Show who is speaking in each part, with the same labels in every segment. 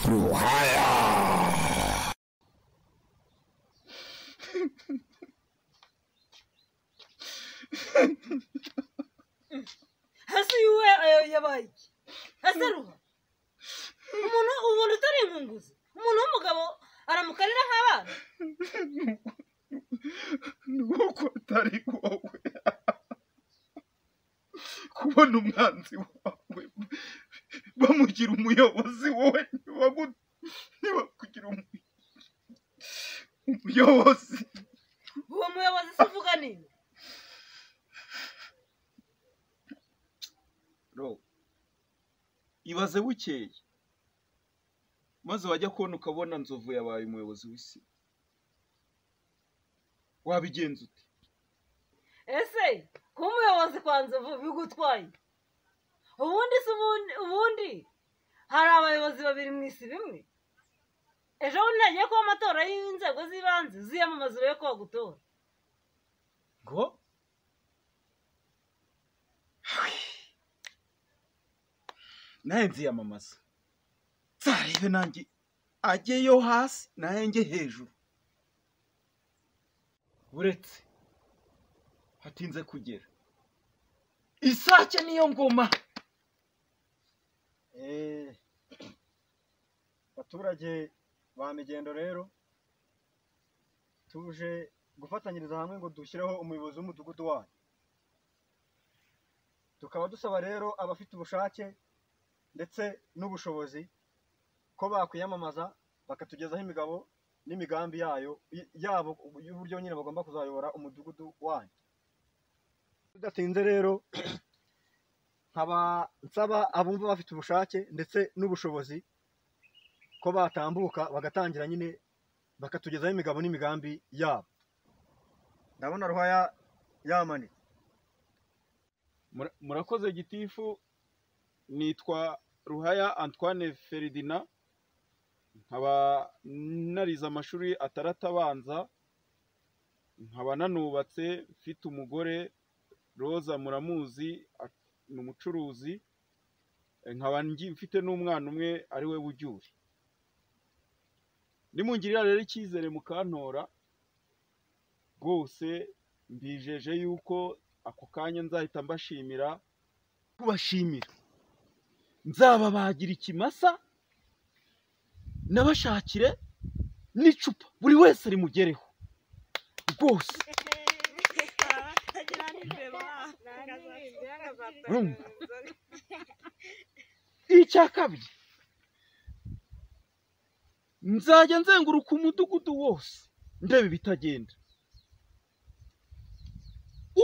Speaker 1: Ruhaya.
Speaker 2: Hasi yuwe yabaye iki? Ese Ruha, umuntu ubona utari inkunguzi, umuntu w'umugabo aramukarira nk'abana.
Speaker 1: Nuko atari wowe kubona umwanzi wawe bamugira umuyobozi, wowe ntibakugira umuyobozi.
Speaker 2: Uwo muyobozi se uvuga nini?
Speaker 1: Ibaze bukeye maze wajya kubona ukabona Nzovu yabaye umuyobozi w'isi, wabigenza ute?
Speaker 2: Ese kuba umuyobozi kwa Nzovu bigutwaye? Ubundi se ubundi hari abayobozi babiri mu isi bimwe? Ejo bundi hagiye kuba amatora y'inzego z'ibanze, ziyamamaza urebe ko bagutora.
Speaker 1: Ngo naye nziyamamaza, nzarebe nanjye ajyeyo hasi naye njye hejuru. Uretse hatinze kugera isake niyo ngoma.
Speaker 3: Baturage ba Migendo rero tuje gufatanyiriza hamwe ngo dushyireho umuyobozi w'umudugudu wanyu. Tukaba dusaba rero abafite ubushake ndetse n'ubushobozi ko bakwiyamamaza bakatugezaho imigabo n'imigambi yayo yabo y'uburyo nyine bagomba kuzayobora umudugudu wanyu. Tudatinze rero nkaba nsaba abumva bafite ubushake ndetse n'ubushobozi ko batambuka bagatangira nyine bakatugezaho imigabo n'imigambi yabo. Ndabona Ruhaya yamanitse.
Speaker 1: Murakoze gitifu. Nitwa Ruhaya Antoine Ferdinand, nkaba narize amashuri atandatu abanza, nkaba nanubatse, mfite umugore Roza muramuzi, ni umucuruzi, nkaba mfite n'umwana umwe ari we Bujyuri. Nimungirira rero icyizere mukantora rwose, mbijeje yuko ako kanya nzahita mbashimira, kubashimira nzababagira ikimasa nabashakire n'icupa buri wese rimugereho rwose. Icya kabiri, nzajya nzenguruka umudugudu wose ndeba ibitagenda.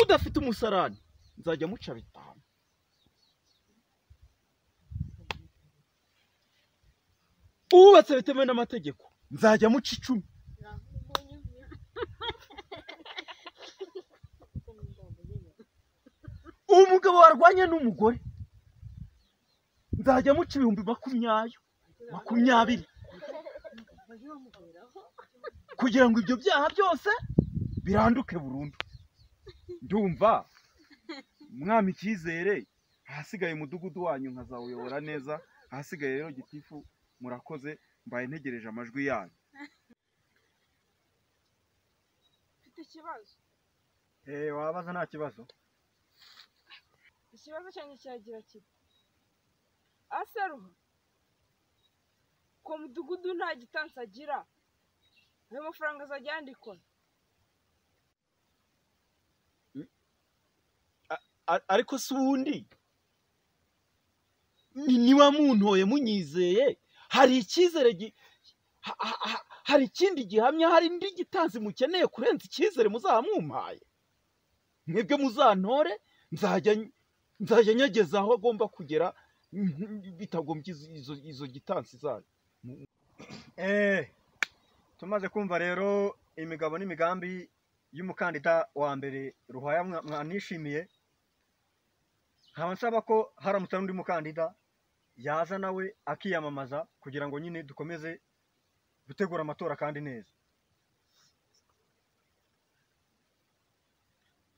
Speaker 1: Udafite umusarani nzajya muca 5. Uwubatse bitemewe n'amategeko nzajya muca 10. Umugabo warwanye n'umugore nzajya muca 20,000 20, kugira ngo ibyo byaha byose biranduke burundu. Ndumva mwami icyizere, ahasigaye umudugudu wanyu nkazawuyobora neza. Ahasigaye rero gitifu murakoze, mbaye ntegereje amajwi yanyu.
Speaker 4: Mfite ikibazo.
Speaker 3: Wabaza nta kibazo.
Speaker 4: Ikibazo cyanjye kiragira kiti: ase Ruha, ko mudugudu nta gitansi agira, ayo mafaranga azajya yandikwa?
Speaker 1: Ariko se ubundi niba muntoye munyizeye, hari icyizere, hari ikindi gihamya, hari indi gitansi mukeneye kurenza icyizere muzaba mumpaye? Mwebwe muzantore, nzajya nyageza aho agomba kugera bitagombye izo gitansi zanyu.
Speaker 3: Tumaze kumva rero imigabo n'imigambi y'umukandida wa mbere Ruhaya mwanishimiye, nkaba nsaba ko haramutse n'undi mukandida yaza nawe akiyamamaza kugira ngo nyine dukomeze gutegura amatora kandi neza.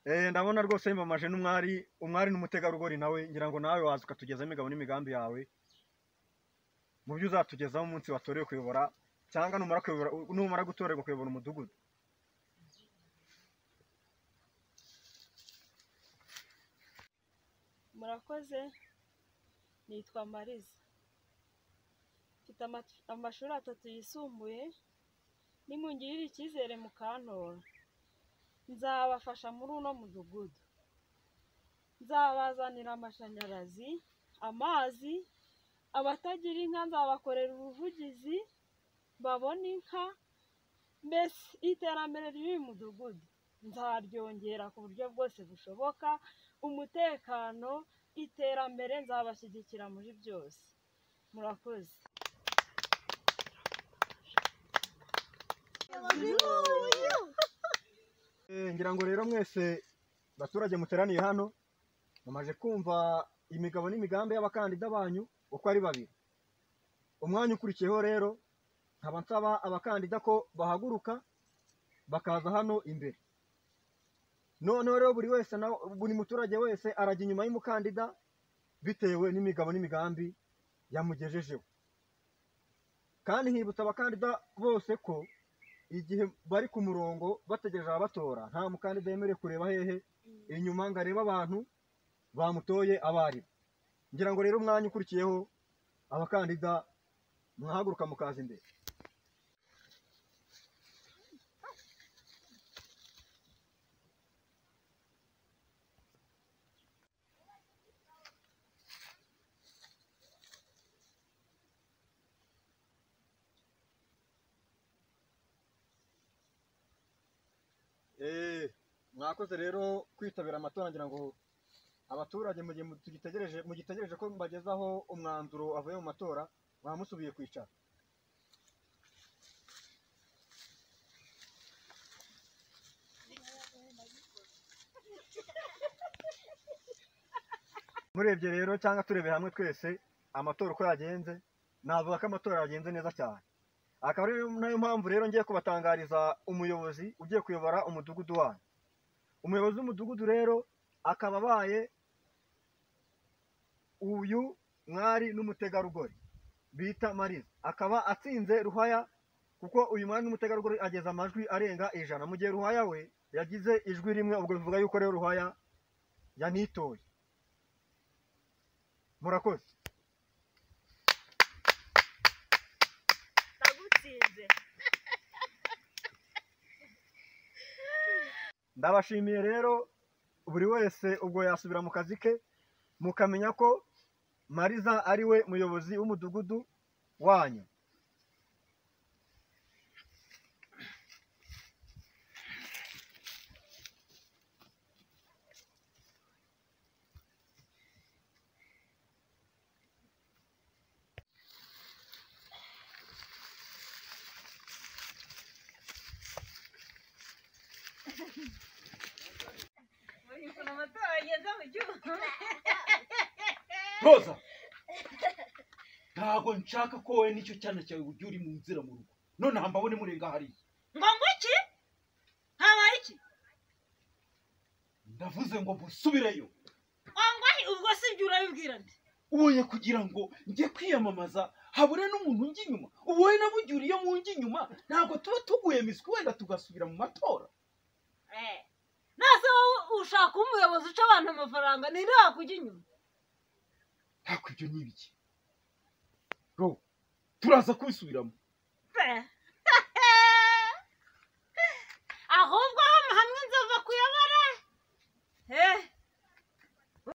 Speaker 3: Ndabona rwose yamamaje n'umwari, umwari n'umutegarugori nawe, ngira ngo nawe waza ukatugeza imigabo n'imigambi yawe. mu byo uzatugezaho umunsi watorewe kuyobora cyangwa numara gutorerwa kuyobora umudugudu.
Speaker 5: Murakoze, nitwa Mariza, mfite amashuri 3 yisumbuye. Nimungirira icyizere mukantora, nzabafasha muri uno mudugudu, nzabazanira amashanyarazi, amazi, abatagira inka nzabakorera ubuvugizi babone inka, mbese iterambere ry'uyu mudugudu nzaryongera ku buryo bwose bushoboka, umutekano, iterambere nzabashyigikira muri byose. Murakoze.
Speaker 3: Ngira ngo rero mwese baturage muteraniye hano mumaze kumva imigabo n'imigambi y'abakandida banyu uko ari babiri. Umwanya ukurikiyeho rero nkaba nsaba abakandida ko bahaguruka bakaza hano imbere. Noneho rero buri wese na buri muturage wese arajya inyuma y'umukandida bitewe n'imigabo n'imigambi yamugejejeho. Kandi nkibutsa abakandida bose ko igihe bari ku murongo bategereje ababatora nta mukandida yemerewe kureba hehe inyuma ngo arebe abantu bamutoye abaribo. Ngira ngo rero umwanya ukurikiyeho abakandida mwahaguruka mukaza imbere. Mwakoze rero kwitabira amatora. Ngira ngo abaturage mu gihe mugitegereje ko mbagezaho umwanzuro avuye mu matora mwamusubiye kwicara. Murebye rero cyangwa turebeye hamwe twese amatora uko yagenze, navuga ko amatora yagenze neza cyane. Akaba ari nayo mpamvu rero ngiye kubatangariza umuyobozi ugiye kuyobora umudugudu wanyu. Umuyobozi w'umudugudu rero akaba abaye uyu mwari n'umutegarugori bita Mariza, akaba atsinze Ruhaya kuko uyu mwari n'umutegarugori ageza amajwi arenga 100, mu gihe Ruhaya we yagize ijwi rimwe. Ubwo bivuga yuko rero Ruhaya yanitoye. Murakoze. Ndabashimiye rero buri wese ubwo yasubira mu kazi ke, mukamenya ko Mariza ari we muyobozi w'umudugudu wanyu.
Speaker 1: Roza, ntago nshaka ko wowe nicyo cyana cyawe ujya uri mu nzira mu rugo. None hambabone murenga hariya.
Speaker 2: Ngo iki? Habaye iki?
Speaker 1: Ndavuze ngo musubireyo.
Speaker 2: Ngo ubwo si ibyo urabibwira nde?
Speaker 1: Uye kugira ngo njye kwiyamamaza habure n'umuntu njye inyuma. Uwoye nabugiriye mu njye inyuma ntago tuba tuguye miswi wenda tugasubira mu matora.
Speaker 2: Nase wowe ushaka umuyobozi uca abantu amafaranga ninde wakujya inyuma?
Speaker 1: Ntabwo ibyo ni ibiki. Ro, turaza kubisubiramo.